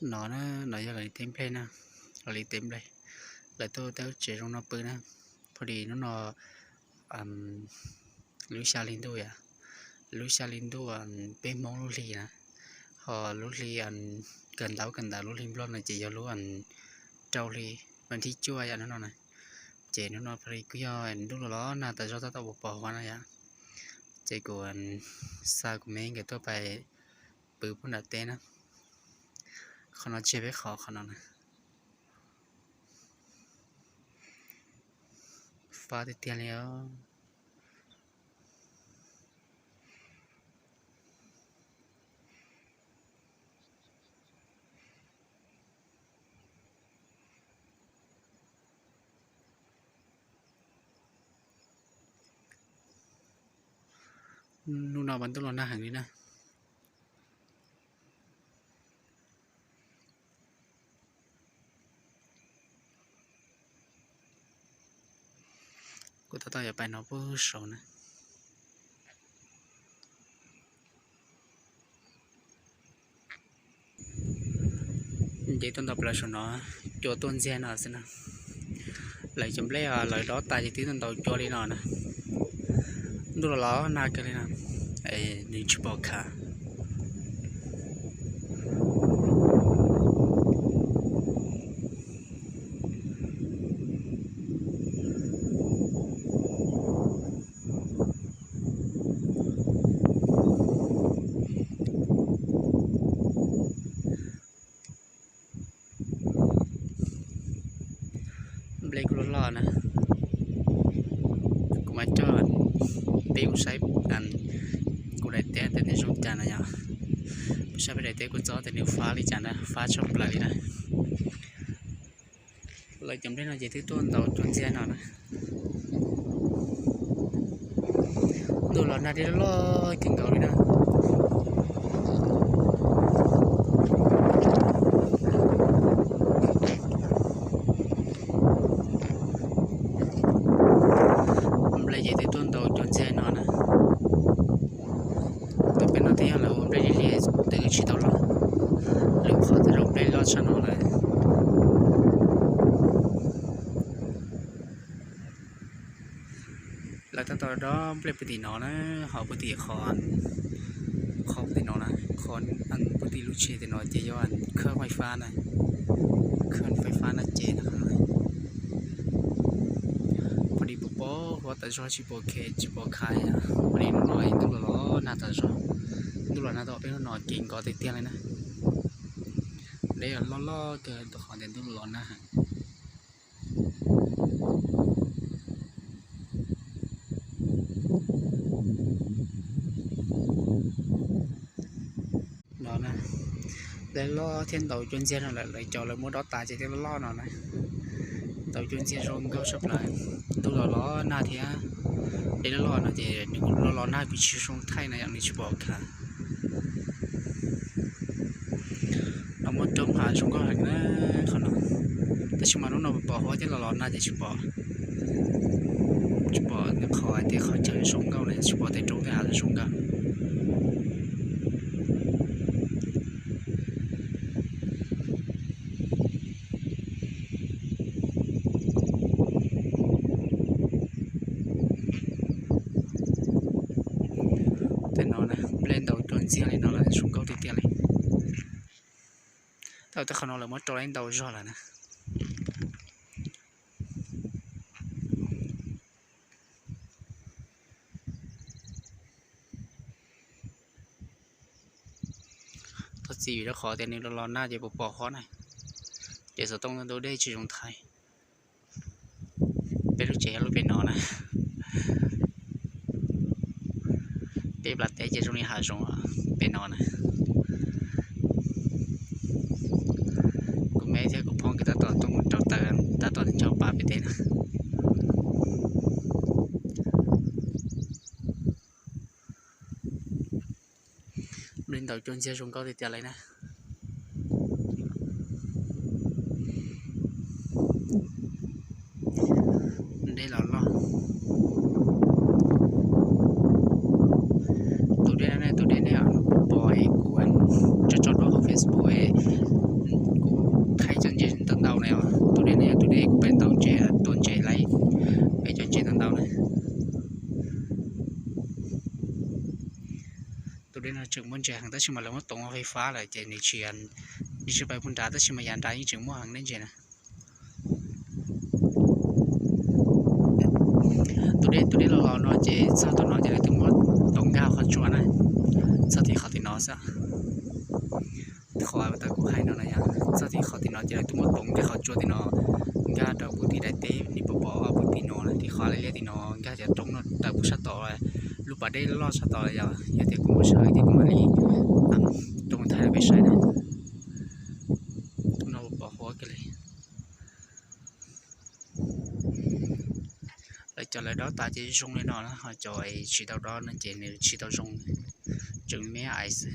No na, no yog lawv li teb nplej na, lawv li teb nplej. Lawv tuaj teb lub tsev zoo no pw na, pha di hnub no lub xya hli ntuj yom, lub xya hli ntuj peb Hmoob lub hli na, ho lub hli kawg ntawv kawg ntawv lub hli Nplog no ces yog lub rau hli, vas thib cuaj yom hnub no na. Ces hnub no pha di kuj yog ntuj los los nag tas zog tab tom pos pos huab no yom, ces kuv xa kuv me nkawd tuaj pais pw pub nram teb na. Qhov no tseg peb qhov qhov no na. Fab tiag tiag li os. Hnub no mas ntuj los nag heev li na. Kuv tab tom yuav pais no pub saud na. Nce tuaj ntaus plaws saum no, cua tuaj ntxiag no xwb na. Lawv cov nplej lawv dob tas ces twb tuaj ntaus cua li no na. Ntuj los los nag kawg li no, nws tsis pom khav. Nplej kuj loj loj na. Kuv mam coj peb mus saib kuv daim teb tias nws zoo cas no yog. Saib peb daim teb kuv txob tias nws fab li cas na, fab tshaj plaws li na. Lawv cov nplej no ces twb tuaj ntaus cua ntxiag no na. Ntuj los nag dej loj kawg nkaus li na. Nplej ces twb tuaj ntaus cua ntxiag no na. Tus peb no twb yog lawv ua nplej li li, twb tsis tau loj, lwm qhov twb zoo nplej loj tshaj no lawm. Lawv tab tom dob nplej puag tim no na, ho puag tim qhov, qhov puag tim no na, qhov puag tim lub tsheb tim no ces yog khawb fais fab na, khawb fais fab na ces na. Pha di pos pos huab tas zog tsis pom khev tsis pom khav, pha di hnub no ntuj los los nag tas zog, ntuj los nag tau peb hnub no kev nkos tiag tiag li na. Dej loj loj kawg tus qhov tias ntuj los los nag heev. No na, dej loj thiab ntaus cua ntxiag no lawm, lawv cov lawv muab dob tas ces dej loj loj no na. Ntaus cua ntxiag zoo nkauj tshaj plaws, ntuj los los nag thiab dej loj loj no ces nws los los nag kuj tsis zoo thaij na yom, nws tsis pom khav. No muaj roob hav zoo nkauj heev na qhov no, tab sis mas hnub no pos huab thiab los los nag ces tsis pom, tsis pom qhov hais tias qhov chaw zoo nkauj na, tsis pom tej roob tej hav zoo nkauj. Tej no na, nplej ntaus cua ntxiag li no lawm zoo nkauj tiag tiag li. Tau tej qhov no lawv muab rau lawm ntau zog lawm na. Thov txim vim rau qhov tias nws los los nag ces puas pom qhov na, ces xov tooj ntau dej tsis zoo thaij. Peb lub tsev yog lub pem no na. Peb plas teb ces zoo li hav zoov pem no na. Kuv me thiab kuv phooj kuv tab tom tuaj mus rau taws, tab tom ncho pa pem teb na. Nplej ntaus cua ntxiag zoo nkauj tiag tiag li na. Dej los loj. Tus dej no ne, tus dej nej pom es kuv tso tso rau hauv Facebook es muaj ntses heev tab sis mas lawv muab toov ua fais fab lawm ces nws tsis, nws tsis pais puag nrad tab sis mas yav nrad yeej tseem muaj heev dab ntses na. Tus dej, tus dej los los no ces txog tom no ces lawv twb muab toov nkag qhov tsua na, txog tim qhov tim no xwb. Qhov uas kuv hais no na yog txog tim qhov tim no ces lawv twb muab toov nkag qhov tsua tim no, nkag rau puag tim daim teb, nws pom pom puag tim no na, tim qhov liab tim no, nkag cov roob no rau puag sab tod, lub pas dej loj sab tod yom. Yog tias kuv mus sawv ces kuv mam li rau mus thaij rau peb saib na. No pom huab kiag li. Lawv cov lawv dob tas ces zoo li no na, ho cov tsis tau dob no ces nws tsis tau zoo, tseem me me ais xwb.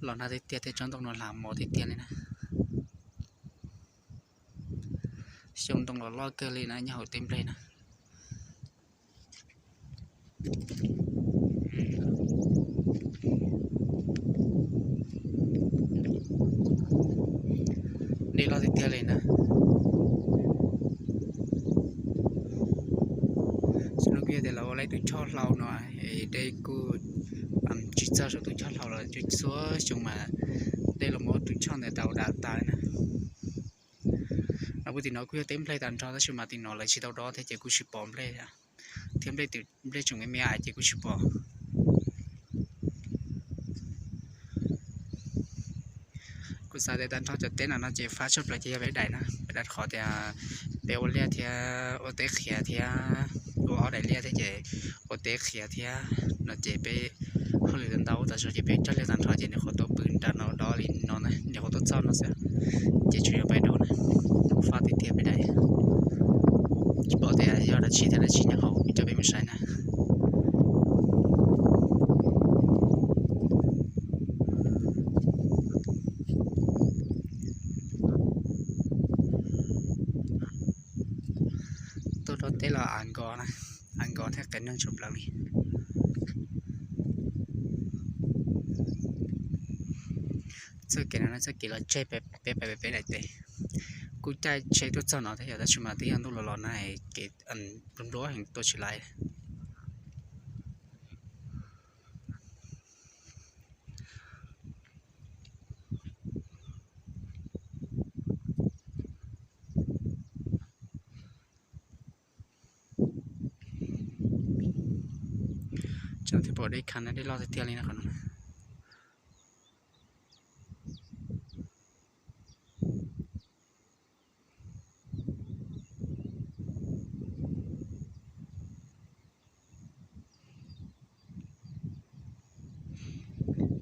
Los nag tiag tiag thiab tsob ntoo no hla mos tiag tiag li na. Xyoob ntoo los loj kawg li na nyob hauv tej nplej na. Dej loj tiag tiag li na. Xyoo no kuj yog tias lawv ua lawv tus choj hlau no, es dej kuj tsis txog saum tus choj hlau los txhua xyoo mas dej los muab tus choj ntawd tau dav tas na. Puag tim no kuj yog teb nplej tag nrho tab sis mas tim no lawv tsis tau dob thiab ces kuj tsis pom nplej, thiab nplej tseem me me ces kuj tsis pom. Kuv xav tias tag nrho cov teb no no ces fab tshaj plaws ces yog peb daim na, peb daim qhov tias peb ua liaj thiab ua teb qhiav thiab ua ob daim liaj thiab ces ua teb qhiav thiab no ces peb hauj lwm ntau ntau tas zog ces peb cog liaj tag nrho ces nyuam qhuav tau pw nram no dob li no na, nyuam qhuav tau txog no xwb ces tsuas yog peb daim na, fab tiag tiag peb daim. Tsis pom tias yog dab tsi thiab dab tsi nyob hauv, kuv coj peb mus saib na. Tuaj dob teb los av nkos na, av nkos thiab qias neeg tshaj plaws li. Txoj kev no txoj kev los tseg peb pais peb daim teb. Kuj caij tsheb tuaj txog no thiab yog tab sis mas twb yog ntuj los los na, kev npluab heev tuaj tsis laiv. Tseem thiaj pom dej khav na, dej loj tiag tiag li na qhov no.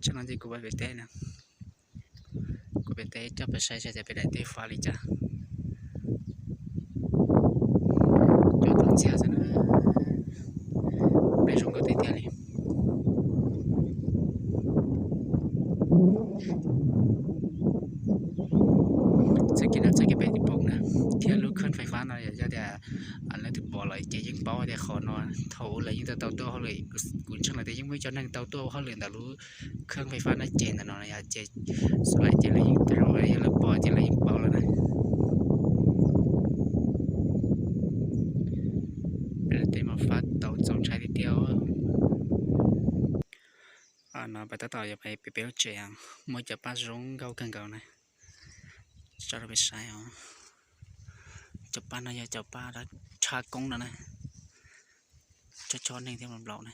Tseem no ces kuv pem teb na, kuv pem teb coj peb saib saib tias peb daim teb fab li cas. Cov tub ntxhiab xwb na, nplej zoo nkauj tiag tiag li. Txoj kev no txoj kev pem tim pob na, thiab lub kheej fais fab no yog tias leej twg pom lawm ces yeej paub tias qhov no thaum ub lawv yeej tau tau tuaj hauj lwm, kuv ntseeg lawm tias yeej muaj ib co neeg tau tuaj ua hauj lwm ntawm lub kheej fais fab no ces ntawm no yog ces xav lawm ces lawv yeej tau, yog lawv pom ces lawv yeej paub lawm na. Peb daim teb mas fab tau txaus ntshai tiag tiag. No peb tab tom yuav pem peb lub tsev, muaj cov paj zoo nkauj kawg nkaus na, tso rau peb saib os. Cov paj no yog cov paj dab tshaj koob no na, tshaj tshaj neeg thiab nplaum na.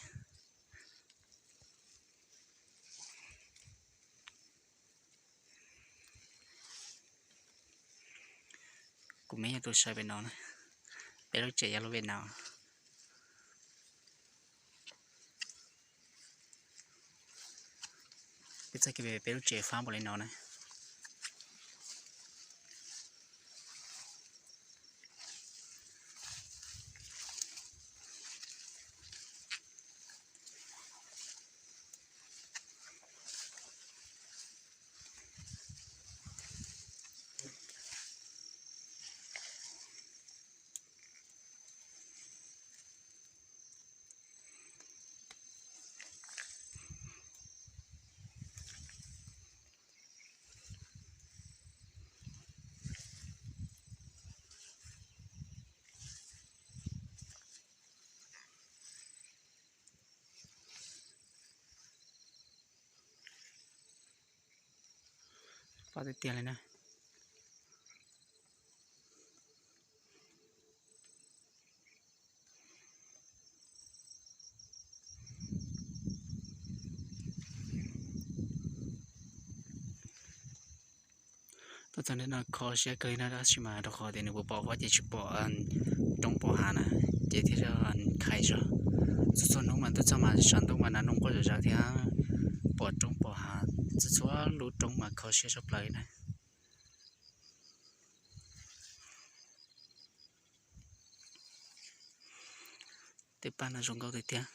Kuv me yog tus saib pem no na, peb lub tsev yog lub pem no. Peb txoj kev pem peb lub tsev fab npaum li no na. Qab tiag tiag li na. Tuaj txog ntawm no kho siab kawg li na, tab sis mas rau qhov tias nws puas pom pob ces tsis pom roob pom hav na, ces thiaj li khais zog. Txhua txhua hnub mas tuaj txog mas sab ntuj mas nas noog quaj zom zaws thiab pom roob pom hav, txhua txhua lub roob mas kho siab tshaj plaws na. Tej paj no zoo nkauj tiag tiag.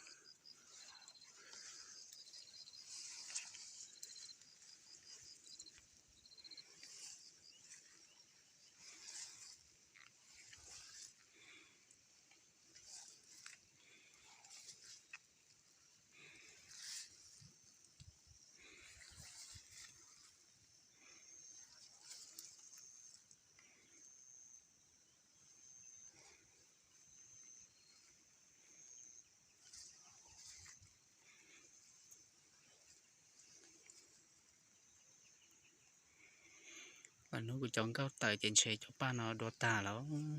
Lwm hnub kuv cov nkauj tawm ces ntshe cov paj no dua tag lawm.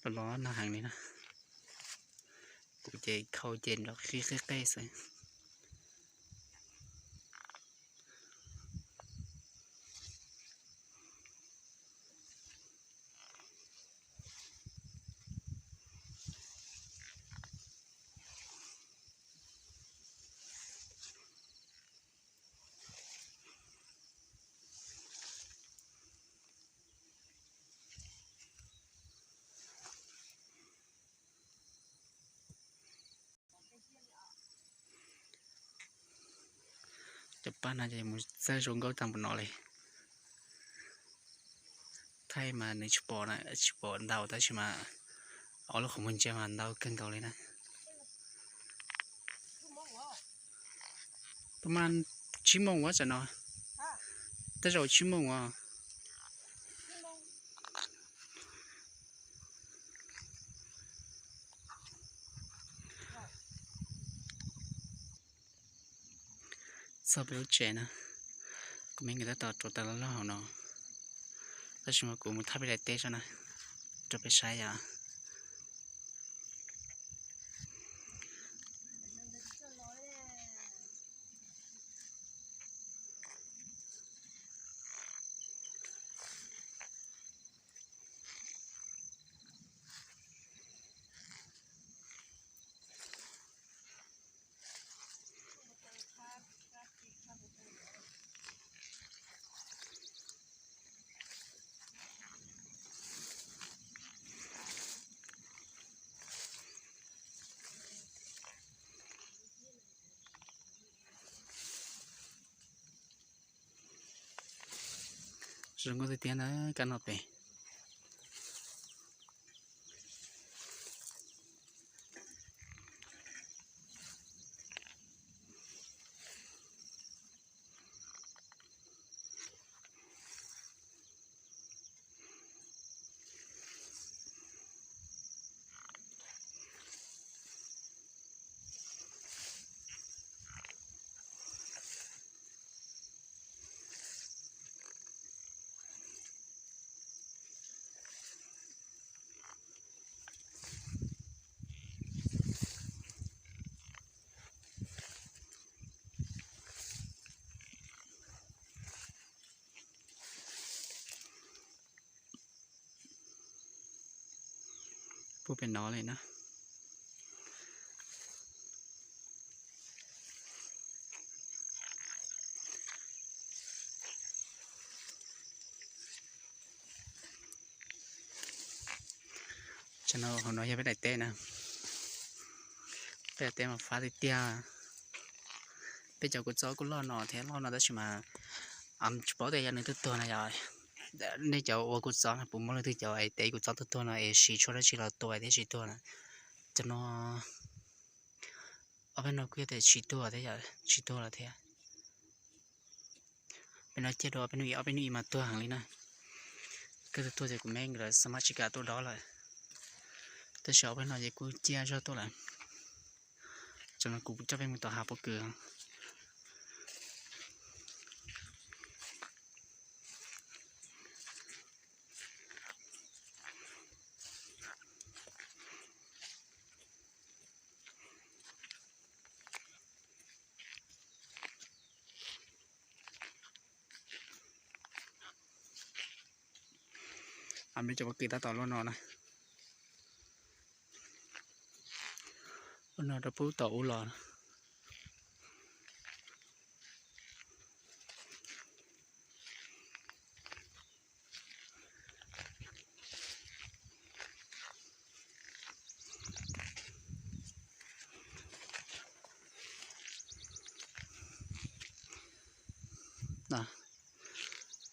Los los nag heev li na. Kuv ces khau ces nrov qig qig qig xwb. Cov paj no ces mus txawj zoo nkauj tag npaum no li. Thaij mas nws tsis pom, tsis pom ntau tab sis mas ob lub qhov muag ntsia mas ntau kawg nkaus li na. Pab mas tsib moos ua tsam no, tej zaum tsib moos os. Txog peb lub tsev na, kuv me nkawd tab tom rauv taws loj loj hauv no, tab sis mas kuv mus thauj peb daim teb tso na, rau peb saib yom. Zoo nkauj tiag tiag na, kab no pem. Puag pem no li na. Tsam no hauv no yog peb daim teb na. Peb daim teb mas fab tiag tiag. Peb cov kua txob kuj loj no thiab, loj no tab sis mas tsis paub tias yog leej twg tuag na yom. Nej cov ua kua txob no puas muaj leej twg cov es tev kua txob tuag tuag no es siv tshuaj dab tsi los tua thiab tsis tuag na? Cov no ob peb no kuj yog tias tsis tuag thiab, tsis tuag lawm thiab. Peb no ciaj dua ob peb hnub ib, ob peb hnub ib mas tuag heev li na. Koj tuaj tuaj ces kuv me nkawd lawv xav mas tsis kam tuaj dob lawm. Tab sis ob peb no ces kuj ciaj zog tuaj lawm. Tsam no kuv coj peb mus tom hav pob kws. Cov pob kws tab tom luaj no na. Ua no rau pub tom ub los.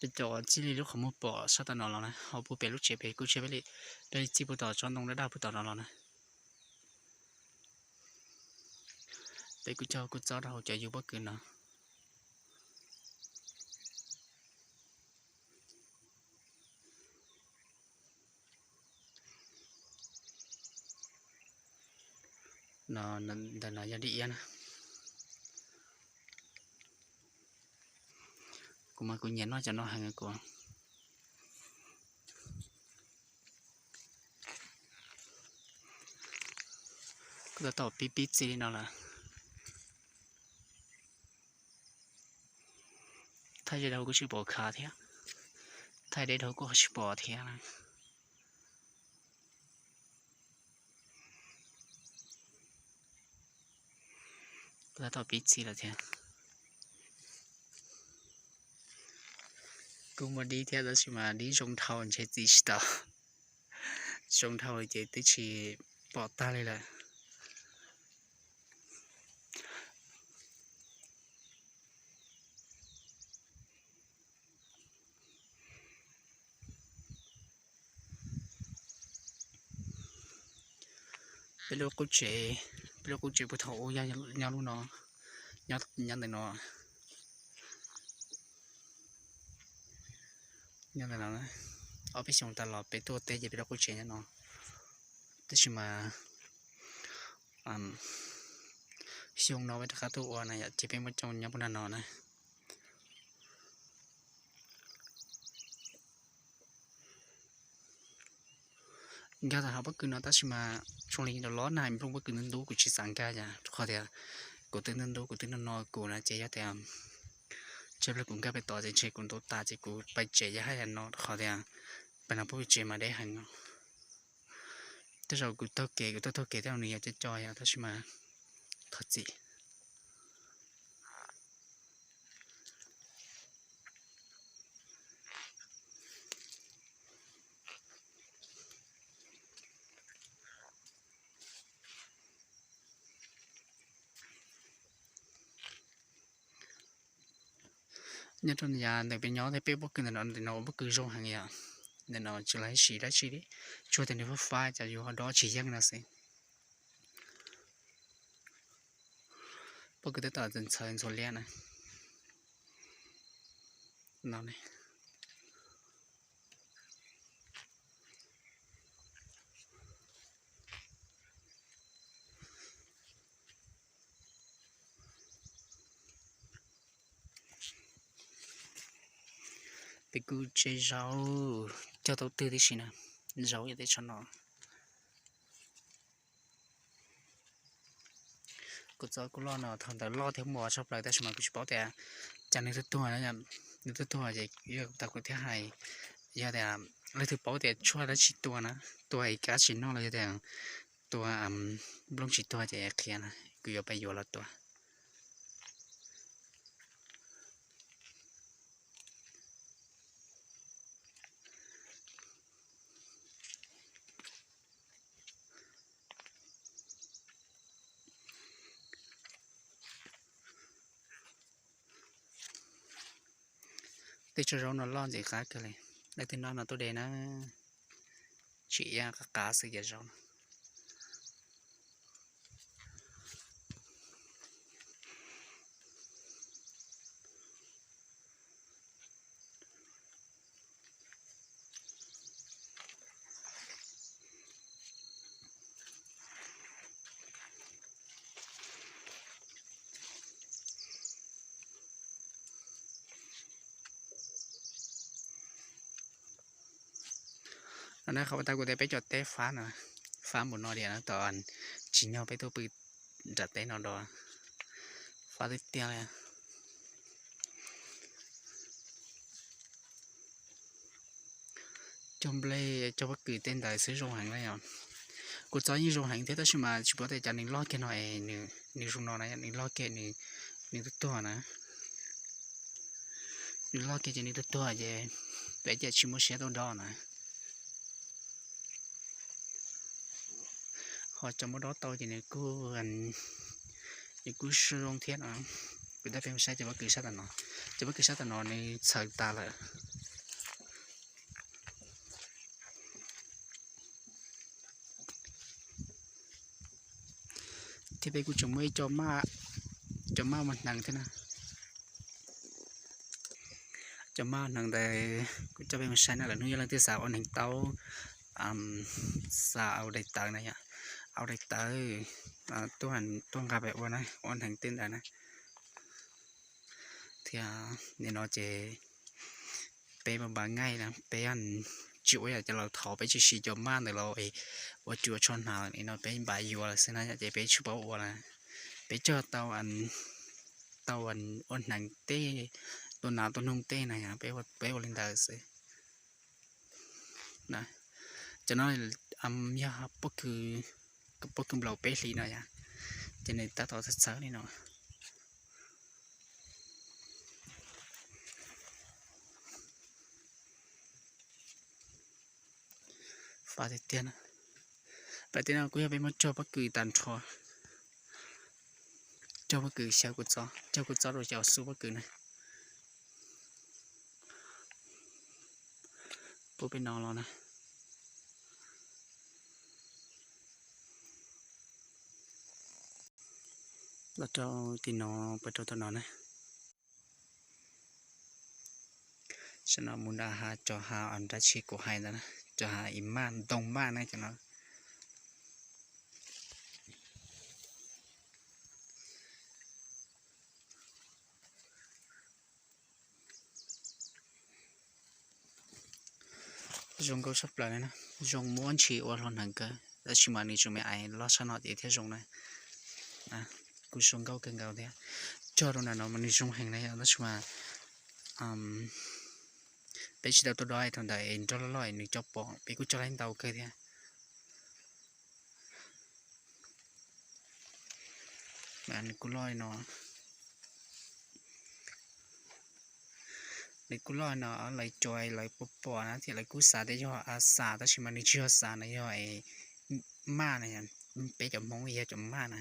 Peb cov txij li lub qhov muag pom sab tom no los na, ho puag pem lub tsev pem kuj tsis peb li, peb li txij puag tom tsob ntoo daj daj puag tom no los na. Peb kuj cog kuj txob rau hauv cov yug pob kws no. No, ntawm no yog dib iab na. Kuv mas kuv nyiam noj cov no heev kuv. Kuv tab tom pib pib txi li no lawm. Thaij ze dhau kuj tsis pom khav thiab, thaij deb dhau kuj tsis pom thiab na. Kuv tab tom pib txi lawm thiab. Kuj muaj dib thiab tab sis mas dib zoo dhau ntshe txi tsis tau. Zoo dhau li ces twb tsis pom tag li lawm. Peb lub qub tsev, peb lub qub tsev puag thaum ub nyob lub no, nyob ntawm no. Nyob ntawm no, ob peb xyoos tas los peb tuaj teb ces peb lub qub tsev nyob no. Tab sis mas xyoo no peb rov qab tuaj ua na yom, ces peb muaj coj nyob puag nram no na. Nkag tau hav pob kws no tab sis mas zoo li los na, nplooj pob kws ntub ntub kuv tsis xav nkag yom, rau qhov tias kuv twb ntub ntub kuv twb no no kuv na ces yog tias tsam pliag kuv nkag pem tod ces ntshe kuv ntuav tas ces kuv pais tsev yog haj yam no rau qhov tias pem no pob kws tsev mas deb heev. Tej zaum kuv taug kev, kuv tuaj taug kev tej zaum nws yuav co co yom, tab sis mas thov txim. Nyob rau yav ntawm peb nyob thiab peb pob kws ntawm no, ntawm no pob kws zoo heev yom. Ntawm no tsis laiv siv dab tsi li, tsuas tias nws fab fab ces yus ho dob tsis yeej no xwb. Pob kws tab tom ntxhawv ntxhua liab na. No ne. Peb kuj tseb zaub cog tau twg tib si na, zaub yog tej tsho no. Kuv txob kuj loj no, thaum ntawd loj thiab muaj tshaj plaws tab sis mas kuv tsis paub tias cas nws tuaj tuag na, nws tuaj tuag ces yog tas kuv thiaj hais, yog tias leej twg paub tias tshuaj dab tsi tua na, tua es kab tsis noj los yog tias tua nplooj tsis tuag ces qhia na, kuv yuav pab yuav los tua. Tej tsob zaub no loj ntxim qab kawg li. Leej twg noj no tuaj de na, tsim ib qab qab xwb cov zaub no. No na, qhov uas tau kuv tias peb cov teb fab no, fab npaum no tias no tom tsim nyog peb tuaj pw nram teb no do, fab tiag tiag li. Cog nplej cog pob kws tej ntawd xwb zoo heev li os. Kuv txob yeej zoo heev thiab tab sis mas tsis paub tias cov nws loj kiag no es nws zoo no na, nws loj kiag nws tuag tuag na. Nws loj kiag ces nws tuag tuag ces peb ces tsis muaj siab tuaj do na. Ho cov muaj dob tau ces nws kuj, nws kuj zoo thiab no. Kuv coj peb mus saib cov pob kws sab tom no. Cov pob kws sab tom no nws txhaws tas lawm. Thiab peb kuj tseem muaj ib co maj, cov maj mus hneev thiab na. Cov maj hneev ntawd kuv coj peb mus saib na, lwm hnub yog leej twg xav ua hneev taub, xav ua daim tawv na yom, ua daim tawv, tuaj nqa pem ua na, ua hneev tej ntawd na. Thiab nim no ces peb npam npam ngaij na, peb tsis ua yam cov laus thov, peb tsis siv cov maj ntawd los ua cua tsho hnav, nim no peb npam yuav lawm xwb na yom, ces peb tsis paub ua lawm. Peb cog tau, tau ua hneev tej, tua nas tua noog tej na yom, peb ua li ntawd xwb. Cov no yog pob kws, pob kws nplaum peb hlis no yom, ces nws tab tom txawv txawv li no. Fab tiag tiag na. Pem tej no kuj yog peb muab cog pob kws tag nrho. Cog pob kws xyaw kuv txob, cog kuv txob rau xyaw xub pob kws na. Pub peb no los na. Los rau tim no, pab rau tom no na. Saum no mus nram hav, cov hav dab tsi kuv hais ntawd na, cov hav ib maj ntoo maj na cov no. Zoo nkauj tshaj plaws li na, zoo muab ntshis ua hlo hneev kawg, tab sis mas nws tseem me aiv loj tshaj no ces thiaj zoo na. Kuj zoo nkauj kawg nkaus thiab. Cog rau nram no mas nws zoo heev na yom, tab sis mas peb tsis tau tuaj dob thaum ntawd es nroj loj loj es nws coj pom, peb kuj cog laib ntau kawg thiab. Nws kuj loj li no. Nws kuj loj li no, lawv cov lawv pom pom na thiab lawv kuj xav tias yog xas, tab sis mas nws tsis yog xas na, yog maj na, peb cov Hmoob yog cov maj na.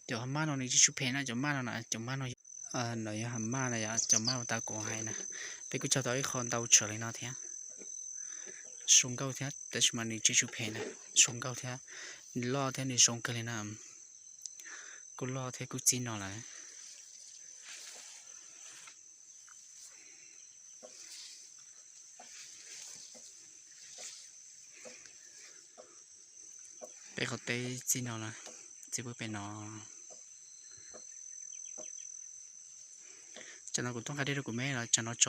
Cov maj no nws tsis tshua phem na, cov maj no na, cov maj no, no yog hav maj na yom, cov maj uas tau kuv hais na. Peb kuj cog tau ib qho ntau tsawg li no thiab. Zoo nkauj thiab, tab sis mas nws tsis tshua phem na, zoo nkauj thiab, nws loj thiab nws zoo kawg li na. Kuj loj thiab kuj txij no lawm. Peb qhov teb txij no lawm, txij pub pem no. Tsam no kuv tuaj nqa dej rau kuv me los tsam no tsaus